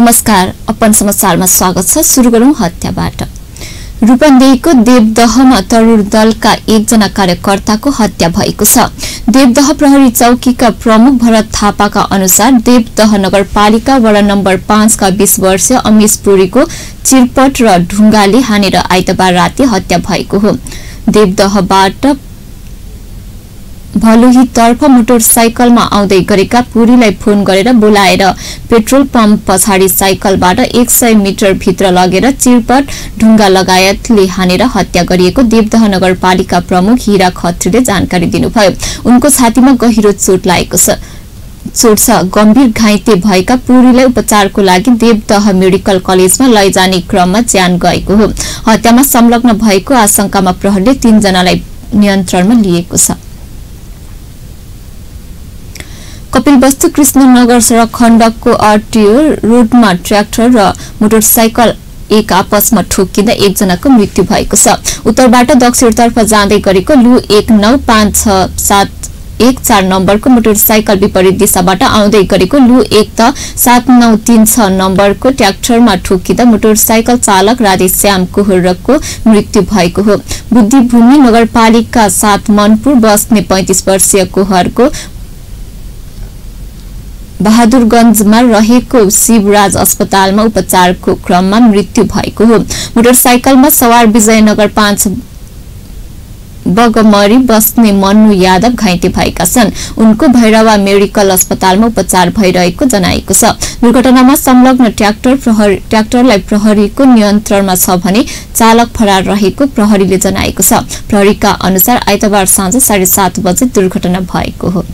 नमस्कार, अपन समाचारमा स्वागत छ। सुरु गरौं हत्याबाट। रूपन्देहीको देवदहमा तरुण दलका एकजना कार्यकर्ताको हत्या भएको छ। देवदह प्रहरी चौकीका प्रमुख भरत थापाका अनुसार देवदह नगरपालिका वडा नम्बर 5 का 20 वर्षीय अमीश पुरीको चिरपट र ढुङ्गाले हानेर आइतबार राति हत्या भएको हो। देवदहबाट भलुही तर्फ मोटरसाइकलमा आउँदै गरेका पुरीलाई फोन गरेर बोलाएर पेट्रोल पम्प पछाडि साइकलबाट 100 मिटर भित्र लगेर चिरपट ढुङ्गा लगायतले हानेर हत्या गरिएको देवदह नगरपालिका प्रमुख हीरा खत्रीले जानकारी दिनुभयो। उनको छातीमा गहिरो चोट लागेको छ। गम्भीर घाइते भएका पुरीलाई उपचारको लागि देवदह मेडिकल कलेजमा लैजाने क्रममा ज्यान गएको हो। हत्यामा संलग्न भएको आशंकामा प्रहरीले 3 जनालाई नियन्त्रणमा लिएको छ। कपिलवस्तु कृष्णनगर सड़क खण्डको आरटीओ रोडमा ट्र्याक्टर र मोटरसाइकल एक आपसमा ठोकिँदा एकजनाको मृत्यु भएको छ। उत्तरबाट दक्षिणतर्फ जाँदै गरेको लु 195671 नम्बरको मोटरसाइकल विपरीत दिशाबाट आउँदै गरेको लु 17936 नम्बरको ट्र्याक्टरमा ठोकिँदा मोटरसाइकल चालक राधेश्याम कोहरको मृत्यु भएको हो। बुद्धिभूमि नगरपालिका 7 मनपुर बस्ने 35 वर्षीय कोहरको बहादुरगंजमा रहेको शिवराज अस्पतालमा उपचारको क्रममा मृत्यु भएको हो। मोटरसाइकलमा सवार विजयनगर 5 बगमरी बस्ने मन्नु यादव घाइते भएका छन्। उनको भैरवा मेडिकल अस्पतालमा उपचार भइरहेको जनाएको छ। दुर्घटनामा संलग्न ट्र्याक्टरलाई प्रहरीको नियन्त्रणमा छ भने चालक फरार रहेको प्रहरीले जनाएको छ। प्रहरीका अनुसार आइतबार साँझ 7:30 बजे दुर्घटना भएको हो।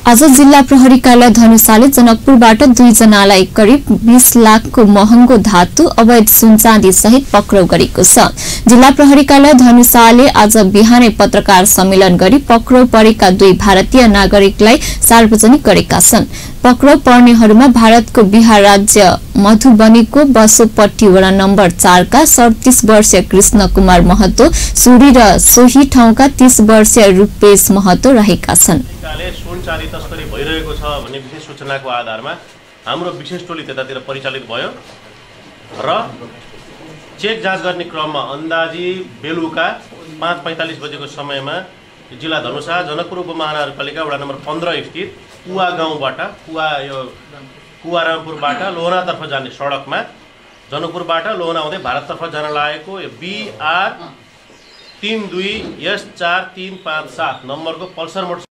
आज जिल्ला प्रहरी कार्यालय धनुषाले जनकपुरबाट 2 जनालाई करिब 20 लाखको महँगो धातु अवैध सुनचाँदी सहित पक्राउ गरेको छ। जिल्ला प्रहरी कार्यालय धनुषाले आज बिहानै पत्रकार सम्मेलन गरी पक्राउ परेका 2 भारतीय नागरिकलाई सार्वजनिक गरेका छन्। पक्राउ पर्नेहरूमा भारतको बिहार राज्य मधुबनीको बसोपट्टी वडा नम्बर 4 का 37 वर्षीय कृष्ण कुमार महतो सुरी र सोही ठाउँका 30 वर्षीय रूपेश महतो रहेका छन्। सुनचाँदी तस्करी भइरहेको छ भन्ने विशेष सूचनाको आधारमा हाम्रो विशेष टोली त्यतातिर परिचालित भयो र चेक जाँच गर्ने क्रममा अन्दाजी बेलुका 5:45 बजेको समयमा जिल्ला धनुषा जनकपुर उपमहानगरपालिका वडा नम्बर 15 स्थित कुवा गाउँबाट कुवारामपुरबाट लोहनातर्फ जाने सडकमा जनकपुरबाट लोहना आउँदै भारततर्फ जान लागेको BR 32S4357 नम्बरको पल्सर मोटर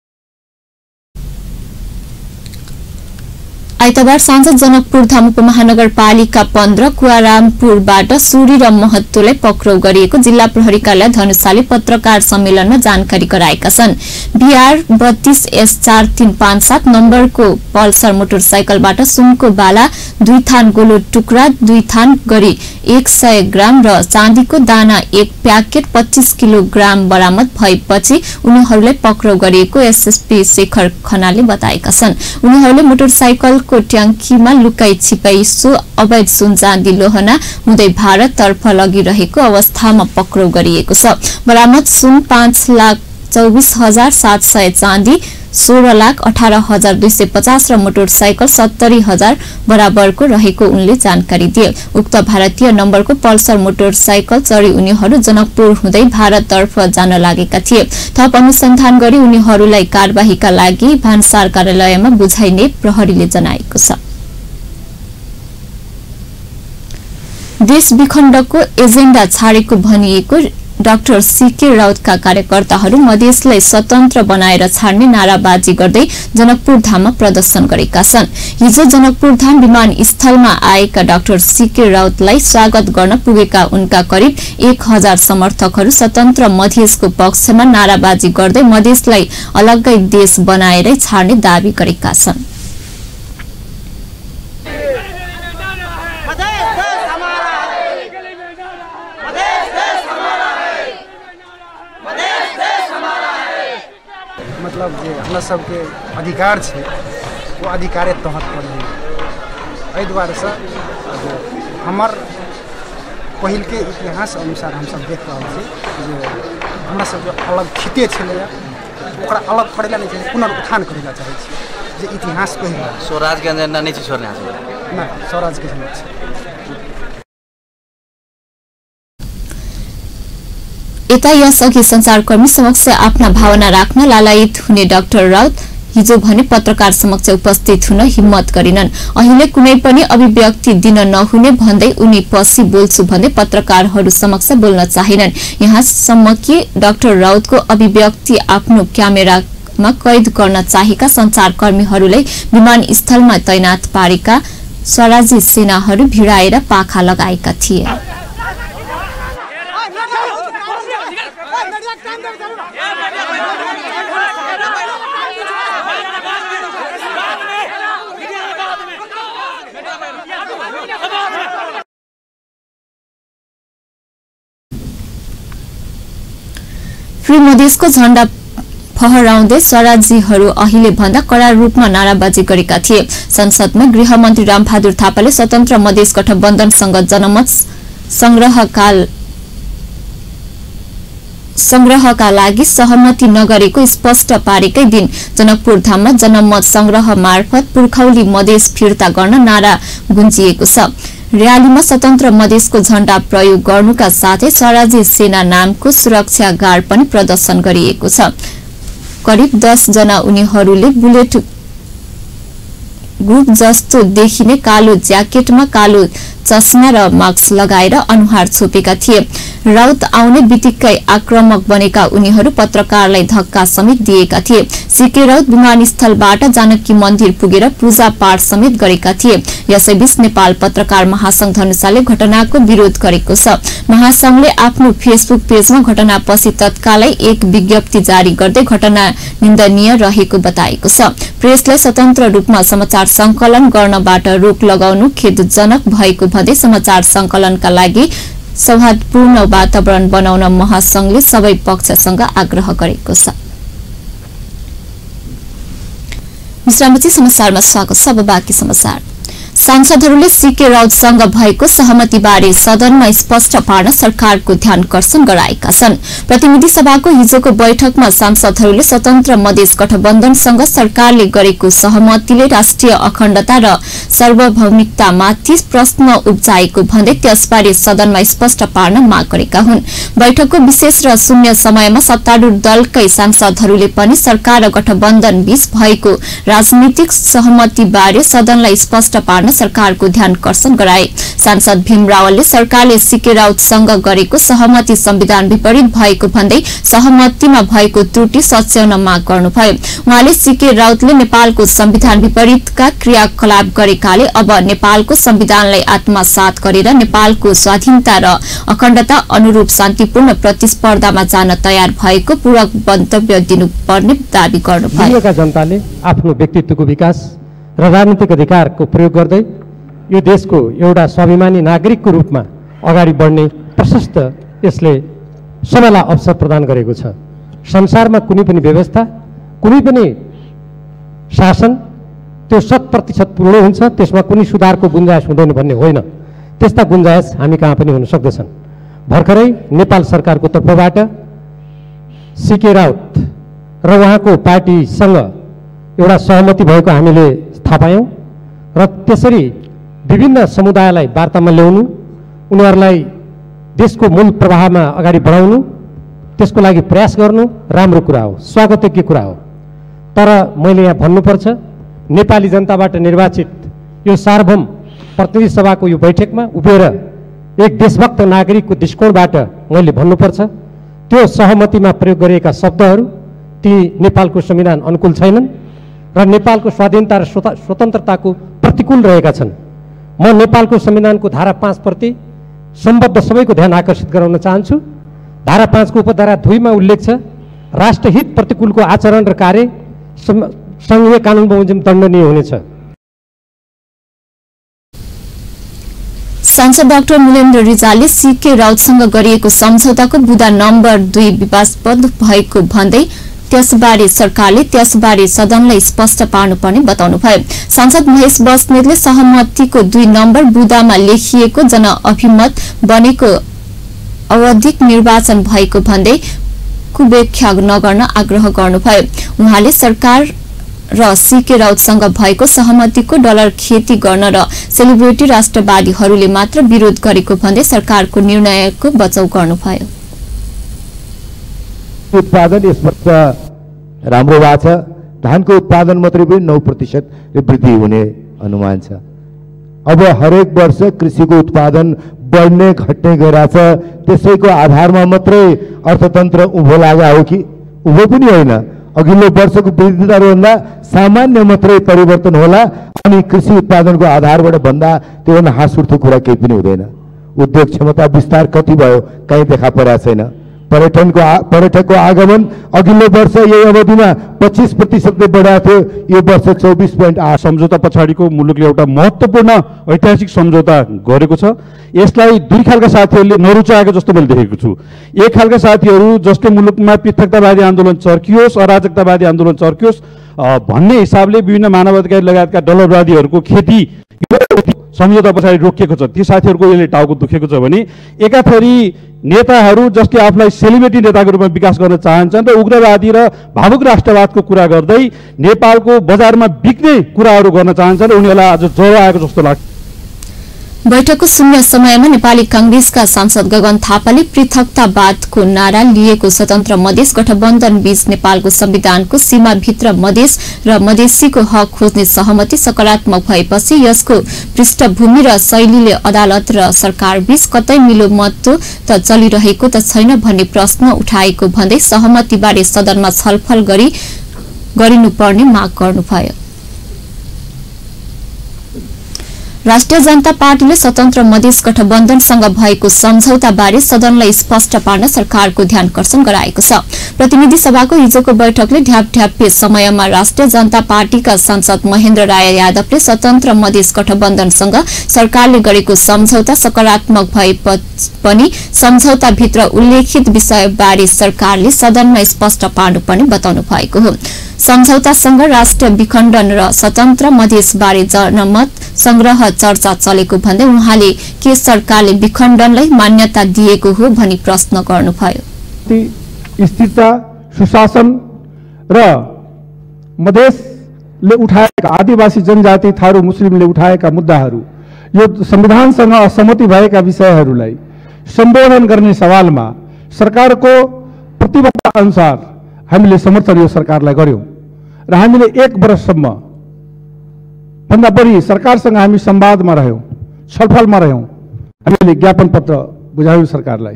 आइतबार साँझ जनकपुर धाम उपमहानगरपालिका 15 कुवारामपुरबाट सुरी र महत्तोलाई पक्राउ गरिएको जिल्ला प्रहरी कार्यालय धनुषाले पत्रकार सम्मेलनमा जानकारी गराएका छन्। BR 32S4357 नम्बरको पल्सर मोटरसाइकलबाट सुनको बाला 2 थान गोलो टुक्रा 2 थान गरी 100 ग्राम र चाँदीको दाना 1 प्याकेट 25 किलोग्राम बरामद भएपछि उनीहरूलाई पक्राउ गरिएको एसएसपी शेखर खनालले बताएका छन्। उनीहरूले मोटरसाइकलको ट्याङ्कीमा लुकाई छिपाई सो अवैध सुनचाँदी लोहना हुँदै भारततर्फ लगिरहेको अवस्थामा पक्राउ गरिएको छ। बरामद सुन 5,24,700 चाँदी 16,18,250 र मोटरसाइकल 70,000 बराबरको रहेको उनले जानकारी दिए। उक्त भारतीय नम्बरको पल्सर मोटरसाइकल चढी उनीहरू जनकपुर हुँदै भारततर्फ जान लागेका थिए। थप अनुसन्धान गरी उनीहरूलाई कारबाहीका लागि भान्सार कार्यालयमा बुझाइने प्रहरीले जनाएको छ। देश विखण्डको एजेन्डा छाडेको भनिएको डाक्टर सीके राउतका कार्यकर्ताहरू मधेसलाई स्वतन्त्र बनाएर छाड्ने नाराबाजी गर्दै जनकपुर धाममा प्रदर्शन गरेका छन्। हिजो जनकपुर धाम विमानस्थलमा आएका डाक्टर सीके राउतलाई स्वागत गर्न पुगेका उनका करिब 1000 समर्थकहरू स्वतन्त्र मधेसको पक्षमा नाराबाजी गर्दै मधेसलाई अलग्गै देश बनाएरै छाड्ने दावी गरेका छन्। मतलब जे हमरा सबके अधिकार छै वो अधिकारे तहत पर है। एहि दुआरे से हमर पहिल के इतिहास अनुसार हम सब देख रहल छी जे हमरा सब अलग खिते छलै ओकरा अलग करै ला नहि पुनरुत्थान करै ला चाहै छी। जे इतिहास कहि रहल छै। स्वराज के एजेंडा नहीं छै छोड़ने ना स्वराज के नहीं छै। यता यसअघि सञ्चारकर्मी समक्ष आफ्ना भावना राख्न लालायित हुने डाक्टर राउत हिजो भने पत्रकार समक्ष उपस्थित हुन हिम्मत गरिनन्। अहिले कुनै पनि अभिव्यक्ति दिन नहुने भन्दै उनी पछि बोल्छु भन्दै पत्रकारहरू समक्ष बोल्न चाहिनन्। यहाँसम्म कि डाक्टर राउतको अभिव्यक्ति आफ्नो क्यामेरामा कैद गर्न चाहेका सञ्चारकर्मीहरूलाई विमानस्थलमा तैनात पारेका स्वराजी सेनाहरू भिडाएर पाखा लगाएका थिए। फ्री मधेसको झण्डा फहराउँदै स्वराजीहरू अहिले भन्दा कड़ा रूपमा नाराबाजी गरेका थिए। संसदमा गृहमन्त्री रामबहादुर थापाले स्वतन्त्र मधेस गठबन्धनसँग जनमत संग्रहका लागि सहमति नगरेको स्पष्ट पारेकै दिन जनकपुर धाममा जनमत संग्रह मार्फत पुर्खौली मधेस फिर्ता गर्न नारा गुन्जिएको छ। र्यालीमा स्वतन्त्र मधेसको झण्डा प्रयोग गर्नुका साथै स्वराजी सेना नामको सुरक्षा गार्ड पनि प्रदर्शन गरिएको छ। करिब 10 जना उनीहरूले बुलेट ग्रुप जस्तो देखिने कालो ज्याकेटमा कालो चस्मा र मास्क लगाएर अनुहार छोपेका थिए। राउत आउने बित्तिकै आक्रामक बनेका उनीहरू पत्रकारलाई धक्का समेत दिएका थिए। सीके राउत विमानस्थलबाट जानकी मन्दिर पुगेर पूजा पाठ समेत गरेका थिए। यसैबीच नेपाल पत्रकार महासंघ धनुषाले घटनाको विरोध गरेको छ। महासंघले आफ्नो फेसबुक पेजमा घटनापछि तत्कालै एक विज्ञप्ति जारी गर्दै घटना निन्दनीय रहेको बताएको छ। प्रेसलाई स्वतन्त्र रूपमा समाचार संकलन गर्नबाट रोक लगाउनु खेदजनक भएको भन्दै समाचार संकलनका लागि सौहार्दपूर्ण वातावरण बनाउन महासंघले सबै पक्षसँग आग्रह गरेको छ। विश्रामपछि समाचारमा स्वागत छ। अब बाँकी समाचार। सांसदहरूले सीके राउतसँग भएको सहमतिबारे सदनमा स्पष्ट पार्न सरकारको ध्यानकर्षण गराएका छन्। प्रतिनिधि सभाको हिजोको बैठकमा सांसदहरूले स्वतन्त्र मधेस गठबन्धनसँग सरकारले गरेको सहमतिले राष्ट्रिय अखण्डता र सार्वभौमिकतामाथि प्रश्न उब्जाएको भन्दै त्यसबारे सदनमा स्पष्ट पार्न माग गरेका हुन्। बैठकको विशेष र शून्य समयमा सत्तारूढ दलकै सांसदहरूले पनि सरकार र गठबन्धन बीच भएको राजनीतिक सहमतिबारे सदनलाई स्पष्ट पार्न सरकारको ध्यानकर्षण गराए। सांसद भीम रावलले सरकारले सीके राउतसँग गरेको सहमति संविधान विपरीत भएको भन्दै सहमतिमा भएको त्रुटि सच्याउन माग गर्नुभयो। उहाँले सीके राउतले नेपालको संविधान विपरीतका क्रियाकलाप गरेकाले अब नेपालको संविधानलाई आत्मसात गरेर नेपालको स्वाधीनता र अखण्डता अनुरूप शान्तिपूर्ण प्रतिस्पर्धामा जान तयार भएको पूरक मन्तव्य दिनुपर्ने दावी गर्नुभयो। जनताले आफ्नो व्यक्तित्वको विकास र राजनीतिक अधिकारको प्रयोग गर्दै यो देशको एउटा स्वाभिमानी नागरिकको रूपमा अगाडि बढ्ने प्रशस्त यसले सबैलाई अवसर प्रदान गरेको छ। संसारमा कुनै पनि व्यवस्था, कुनै पनि शासन त्यो 100% पूर्ण हुन्छ, त्यसमा कुनै सुधारको गुन्जाइस हुँदैन भन्ने होइन। त्यस्ता गुन्जाइस हामी कहाँ पनि हुन सक्दछन्। भर्खरै नेपाल सरकारको तर्फबाट सीके राउत र उहाँको पार्टीसँग एउटा सहमति भएको हामीले थाहा पायौं र त्यसरी विभिन्न समुदायलाई वार्तामा ल्याउनु, उनीहरूलाई देशको मूल प्रवाहमा अगाडि बढाउनु, त्यसको लागि प्रयास गर्नु राम्रो कुरा हो, स्वागतयोग्य कुरा हो। तर मैले यहाँ भन्नुपर्छ, नेपाली जनताबाट निर्वाचित यो सार्वभौम प्रतिनिधि सभाको यो बैठकमा उभिएर एक देशभक्त नागरिकको दृष्टिकोणबाट मैले भन्नुपर्छ, त्यो सहमतिमा प्रयोग गरिएका शब्दहरू ती नेपालको संविधान अनुकूल छैनन् र नेपालको स्वाधीनता र स्वतन्त्रताको प्रतिकूल रहेका छन्। म नेपालको संविधानको धारा 5 प्रति सम्बद्ध सबैको ध्यान आकर्षित गराउन चाहन्छु। धारा 5 को उपधारा 2 मा उल्लेख छ, राष्ट्रहित प्रतिकूलको आचरण र कार्य संघीय कानून बमोजिम दण्डनीय हुनेछ। सांसद डाक्टर मुलेन्द्र रिजालले सीके राउतसँग गरिएको सम्झौताको बुँदा नम्बर 2 विवादस्पद भएको भन्दै त्यसबारे सरकारले त्यसबारे सदनलाई स्पष्ट पार्नुपर्ने बताउनुभयो। सांसद महेश बस्नेतले सहमतिको 2 नम्बर बुँदामा लेखिएको जनअभिमत बनेको अवधिक निर्वाचन भएको भन्दै कुव्याख्या नगर्न आग्रह गर्नुभयो। उहाँले सरकार र सीके राउतसँग भएको सहमतिको डलर खेती गर्न र सेलिब्रिटी राष्ट्रवादीहरूले मात्र विरोध गरेको भन्दै सरकारको निर्णयको बचाउ गर्नुभयो। उत्पादन यस वर्ष राम्रो भएको छ। धानको उत्पादन मात्रै पनि 9% वृद्धि हुने अनुमान छ। अब हरेक वर्ष कृषिको उत्पादन बढ्ने घट्ने गइरहेछ। त्यसैको आधारमा मात्रै अर्थतन्त्र उभो लागेको हो कि उभो पनि होइन, अघिल्लो वर्षको वृद्धि दरभन्दा सामान्य मात्रै परिवर्तन होला अनि कृषि उत्पादनको आधारबाट भन्दा त्यो हाँस उठ्दो कुरा केही पनि हुँदैन। उद्योग क्षमता विस्तार कति भयो कहीँ देखा परेको छैन। पर्यटकको आगमन अघिल्लो वर्ष यही अवधिमा 25% बढाएको थियो, यो वर्ष 24.8। सम्झौता पछाडिको मुलुकले एउटा महत्त्वपूर्ण ऐतिहासिक सम्झौता गरेको छ। यसलाई दुई खालका साथीहरूले नरुचाएको जस्तो मैले देखेको छु। एक खालका साथीहरू जसले मुलुकमा पृथकतावादी आन्दोलन चर्कियोस्, अराजकतावादी आन्दोलन चर्कियोस् भन्ने हिसाबले विभिन्न मानवाधिकार लगायतका डलरवादीहरूको खेती सम्झौता पछाडि रोकिएको छ। ती साथीहरूको यसले टाउको दुखेको छ भने एकाथरी नेताहरू जसले आफूलाई सेलिब्रिटी नेताको रूपमा विकास गर्न चाहन्छन् र उग्रवादी र भावुक राष्ट्रवादको कुरा गर्दै नेपालको बजारमा बिक्ने कुराहरू गर्न चाहन्छन्, उनीहरूलाई आज ज्वरो आएको जस्तो लाग्छ। बैठकको शून्य समयमा नेपाली कांग्रेसका सांसद गगन थापाले पृथकतावादको नारा लिएको स्वतन्त्र मधेस गठबन्धन बीच नेपालको संविधानको सीमाभित्र मधेस र मधेसीको हक खोज्ने सहमति सकारात्मक भएपछि यसको पृष्ठभूमि र शैलीले अदालत र सरकार बीच कतै मिलोमतो त चलिरहेको त छैन भन्ने प्रश्न उठाएको भन्दै सहमतिबारे सदनमा छलफल गरिनुपर्ने माग गर्नुभयो। राष्ट्रिय जनता पार्टीले स्वतन्त्र मधेस गठबन्धनसँग भएको सम्झौताबारे सदनलाई स्पष्ट पार्न सरकारको ध्यानकर्षण गराएको छ। प्रतिनिधि सभाको हिजोको बैठकले ढ्यापढ्याप्पे समयमा राष्ट्रिय जनता पार्टीका सांसद महेन्द्र राय यादवले स्वतन्त्र मधेस गठबन्धनसँग सरकारले गरेको सम्झौता सकारात्मक भए पनि सम्झौताभित्र उल्लेखित विषयबारे सरकारले सदनमा स्पष्ट पार्नुपर्ने बताउनु भएको हो। सम्झौतासँग राष्ट्रिय विखण्डन र स्वतन्त्र मधेसबारे जनमत संग्रह चर्चा चलेको भन्दै उहाँले के सरकारले विखण्डनलाई मान्यता दिएको हो भनी प्रश्न गर्नुभयो। स्थिरता, सुशासन र मधेसले उठाएका आदिवासी जनजाति थारू मुस्लिमले उठाएका मुद्दाहरू, यो संविधानसँग असहमति भएका विषयहरूलाई सम्बोधन गर्ने सवालमा सरकारको प्रतिबद्धता अनुसार हामीले समर्थन यो सरकारलाई गर्यौं र हामीले 1 वर्षसम्म भन्दा बढी सरकारसँग हामी संवादमा रह्यौं, छलफलमा रह्यौं। हामीले ज्ञापन पत्र बुझायौं सरकारलाई।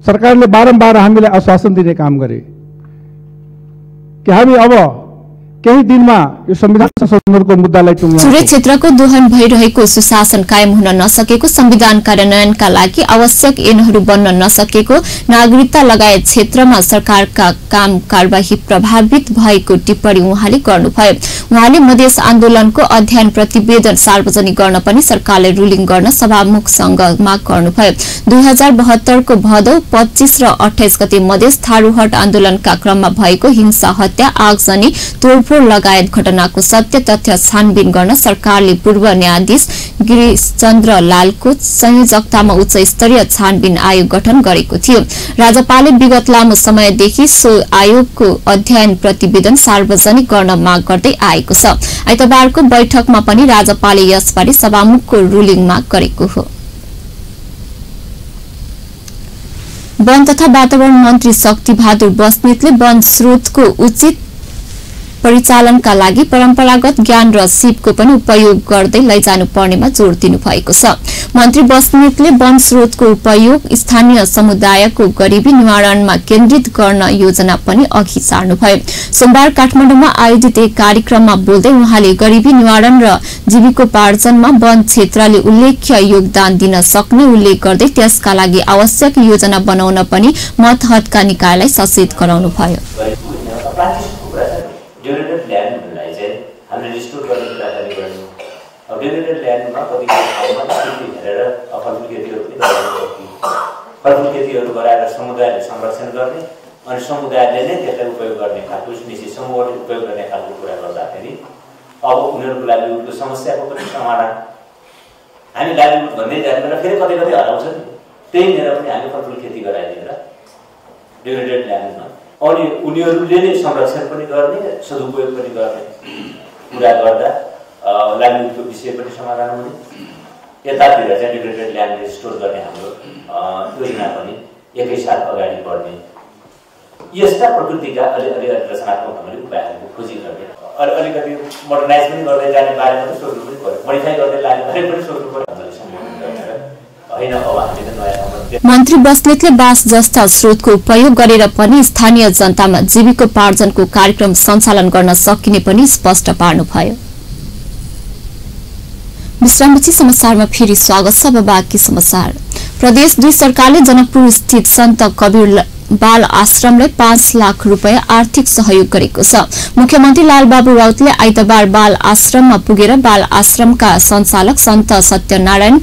सरकारले बारम्बार हामीलाई आश्वासन दिने काम गरे कि हामी अब केही दिनमा यो संविधान संशोधनको मुद्दालाई चुरे क्षेत्रको दोहन भइरहेको सुशासन कायम हुन नसकेको, संविधान कार्यान्वयनका लागि आवश्यक ऐनहरू बन्न नसकेको, नागरिकता लगायत क्षेत्रमा सरकारका काम कारबाही प्रभावित भएको टिप्पणी उहाँले गर्नुभयो। उहाँले मधेस आन्दोलनको अध्ययन प्रतिवेदन सार्वजनिक गर्न पनि सरकारले रुलिङ गर्न सभामुखसँग माग गर्नुभयो। 2072 को भदौ 25 र 28 गते मधेस थारूहट आन्दोलनका क्रममा भएको हिंसा, हत्या, आगजनी, तोडफोड लगायत घटनाको सत्य तथ्य छानबिन गर्न सरकारले पूर्व न्यायाधीश गिरिशचन्द्र लालको संयोजकतामा उच्च स्तरीय छानबिन आयोग गठन गरेको थियो। राज्यपालले विगत लामो समयदेखि सो आयोगको अध्ययन प्रतिवेदन सार्वजनिक गर्न माग गर्दै आएको छ। आइतबारको बैठकमा पनि राज्यपालले यसबारे सभामुखको रुलिङ माग गरेको हो। वन तथा वातावरण मन्त्री शक्ति बहादुर बस्नेतले वन स्रोतको उचित परिचालनका लागि परम्परागत ज्ञान र सिपको पनि उपयोग गर्दै लैजानु पर्नेमा जोड़ दिनु भएको छ। मन्त्री बस्नेतले वन स्रोतको उपयोग स्थानीय समुदायको गरिबी निवारणमा केन्द्रित गर्न योजना पनि अघि सार्नुभयो। सोमबार काठमाडौँमा आयोजित एक कार्यक्रममा बोल्दै उहाँले गरिबी निवारण र जीविकोपार्जनमा वन क्षेत्रले उल्लेख्य योगदान दिन सक्ने उल्लेख गर्दै त्यसका लागि आवश्यक योजना बनाउन पनि मतहतका निकायलाई सचेत गराउनुभयो। ड्युरेटेड ल्यान्डलाई चाहिँ हामीले रिस्टोर गर्ने कुराकानी गर्नु। अब ड्युरेटेड ल्यान्डमा कतिपय ठाउँमा स्थिति हेरेर फलफुल खेतीहरू पनि गर्न सकिन्छ। फलफुल खेतीहरू गराएर समुदायले संरक्षण गर्ने अनि समुदायले नै त्यसलाई उपयोग गर्ने खालको निश्चित समूहले उपयोग गर्ने खालको कुरा गर्दाखेरि अब उनीहरूको लाइभलीहुडको समस्याको पनि समाधान हामी लाइभलीहुड भन्दै जाने बेला फेरि कतै कतै हराउँछ नि। त्यही लिएर पनि हामी फलफुल खेती गराइदिएर ड्युरेटेड ल्यान्डमा अनि उनीहरूले नै संरक्षण पनि गर्ने सदुपयोग पनि गर्ने कुरा गर्दा लाइभलीहुडको विषय पनि समाधान हुने यतातिर चाहिँ डिग्रेडेड ल्यान्ड स्टोर गर्ने हाम्रो योजना पनि एकैसाथ अगाडि बढ्ने यस्ता प्रकृतिका अलि रचनात्मक ढङ्गले उपायहरूको खोजी गर्ने अलिकति मोडर्नाइज पनि गर्दै जाने बारेमा पनि सोच्नु पनि पर्यो मोडिफाई गर्दै लाने बारे पनि सोच्नु पर्यो ढङ्गले सम्बोधन गरेर होइन अब हामीले नयाँ मन्त्री बस्नेतले बाँस जस्ता स्रोतको उपयोग गरेर पनि स्थानीय जनतामा जीविकोपार्जनको कार्यक्रम सञ्चालन गर्न सकिने पनि स्पष्ट पार्नुभयो। विश्रामपछि समाचारमा फेरि स्वागत छ। अब बाँकी समाचार। प्रदेश 2 सरकारले जनकपुर स्थित सन्त कबीर बाल आश्रमलाई 5 लाख रुपैयाँ आर्थिक सहयोग गरेको छ। मुख्यमन्त्री लालबाबु राउतले आइतबार बाल आश्रममा पुगेर बाल आश्रमका सञ्चालक सन्त सत्यनारायण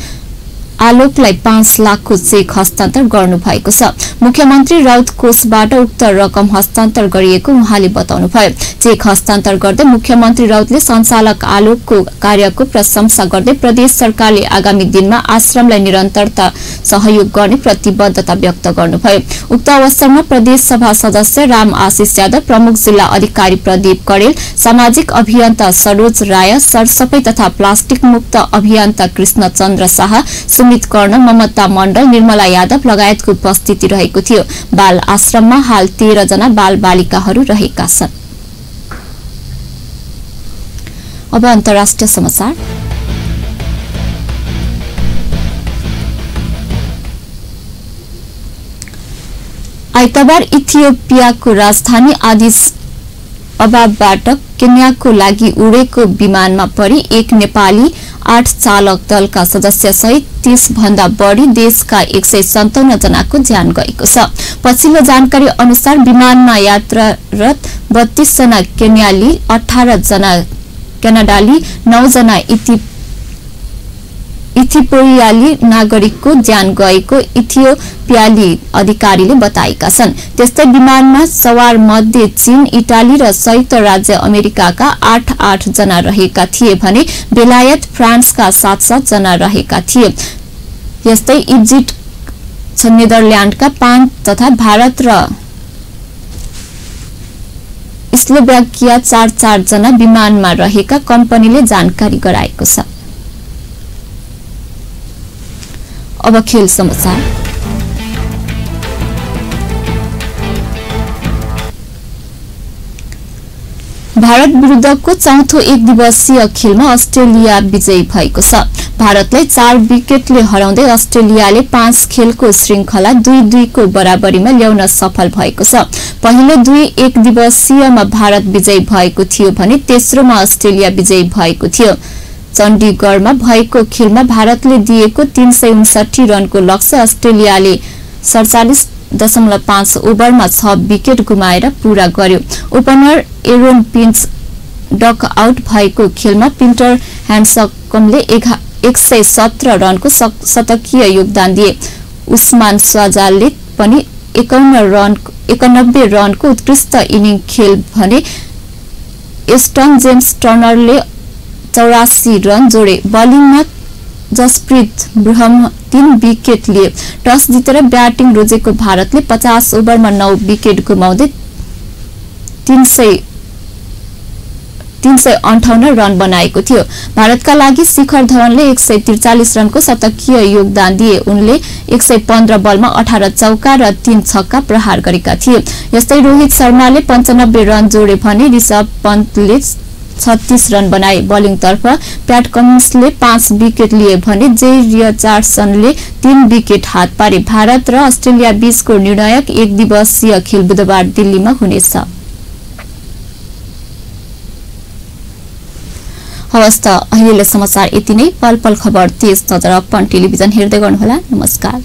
आलोकलाई 5 लाखको चेक हस्तान्तर गर्नुभएको छ। मुख्यमन्त्री राउत कोषबाट उक्त रकम हस्तान्तर गरिएको उहाँले बताउनुभयो। चेक हस्तान्तर गर्दै मुख्यमन्त्री राउतले सञ्चालक आलोकको कार्यको प्रशंसा गर्दै प्रदेश सरकारले आगामी दिनमा आश्रमलाई निरन्तरता सहयोग गर्ने प्रतिबद्धता व्यक्त गर्नुभयो। उक्त अवसरमा प्रदेश सभा सदस्य राम आशिष यादव, प्रमुख जिल्ला अधिकारी प्रदीप कडेल, सामाजिक अभियन्ता सरोज राय, सरसफाई तथा प्लास्टिक मुक्त अभियन्ता कृष्ण चन्द्र शाह, सुमित कर्ण, ममता मण्डल, निर्मला यादव लगायतको उपस्थिति रहेको थियो। बाल आश्रममा हाल 13 जना बाल बालिकाहरू रहेका छन्। अब अन्तर्राष्ट्रिय समाचार। आइतबार इथियोपियाको राजधानी आदिस अबाबाट केन्याको लागि उडेको विमानमा परि एक नेपाली 8 चालक दलका सदस्य सहित 30 भन्दा बढी देशका 157 जनाको ज्यान गएको छ। पछिल्लो जानकारी अनुसार विमानमा यात्रारत 32 जना केन्याली, 18 जना क्यानाडाली, 9 जना इथियोपियाली नागरिकको ज्यान गएको इथियोपियाली अधिकारीले बताएका छन्। त्यस्तै विमानमा सवार मध्ये चीन, इटाली र संयुक्त राज्य अमेरिकाका 8 जना रहेका थिए भने बेलायत, फ्रान्सका 7 जना रहेका थिए। यस्तै इजिप्ट, नेदरल्याण्डका 5 तथा भारत र स्लोभाकिया 4 जना विमानमा रहेका कम्पनीले जानकारी गराएको छ। अब खेल समाचार। भारत विरुद्धको चौथो एक दिवसीय खेलमा अस्ट्रेलिया विजयी भएको छ। भारतलाई 4 विकेटले हराउँदै अस्ट्रेलियाले 5 खेलको श्रृंखला 2-2 को बराबरीमा ल्याउन सफल भएको छ। पहिलो 2 एक दिवसीयमा भारत विजयी भएको थियो भने तेस्रोमा अस्ट्रेलिया विजयी भएको थियो। चण्डीगढमा भएको खेलमा भारतले दिएको 359 रनको लक्ष्य अस्ट्रेलियाले 47.5 ओभरमा 6 विकेट गुमाएर पूरा गर्यो। Opener Aaron pinch duck out भएको खेलमा पिन्टर ह्यान्डसकमले 117 रनको शतकीय योगदान दिए। उस्मान स्वाजालले पनि 91 रनको उत्कृष्ट इनिङ खेल भने एस्टन जेम्स टर्नरले 84 रन जोडे। बलिङमा जसप्रीत बुमराह 3 विकेट लिए। टस जितेर ब्याटिङ रोजेको भारतले 50 ओभरमा 9 विकेट गुमाउँदै 358 रन बनाएको थियो। भारतका लागि शिखर धवनले 143 रनको शतकीय योगदान दिए। उनले 115 बलमा 18 चौका र 3 छक्का प्रहार गरेका थिए। यस्तै रोहित शर्माले 95 रन जोडे भने ऋषभ पन्तले 36 रन बनाए। बलिङतर्फ प्याट कमिन्सले 5 विकेट लिए भने जे रिचर्डसनले 3 विकेट हात पारे। भारत र अस्ट्रेलिया बीचको निर्णायक एक दिवसीय खेल बुधबार दिल्लीमा हुनेछ। हवस् त अहिलेलाई समाचार यति नै। पल पल खबर तेज नजर अपन टेलिभिजन हेर्दै गर्नुहोला। नमस्कार।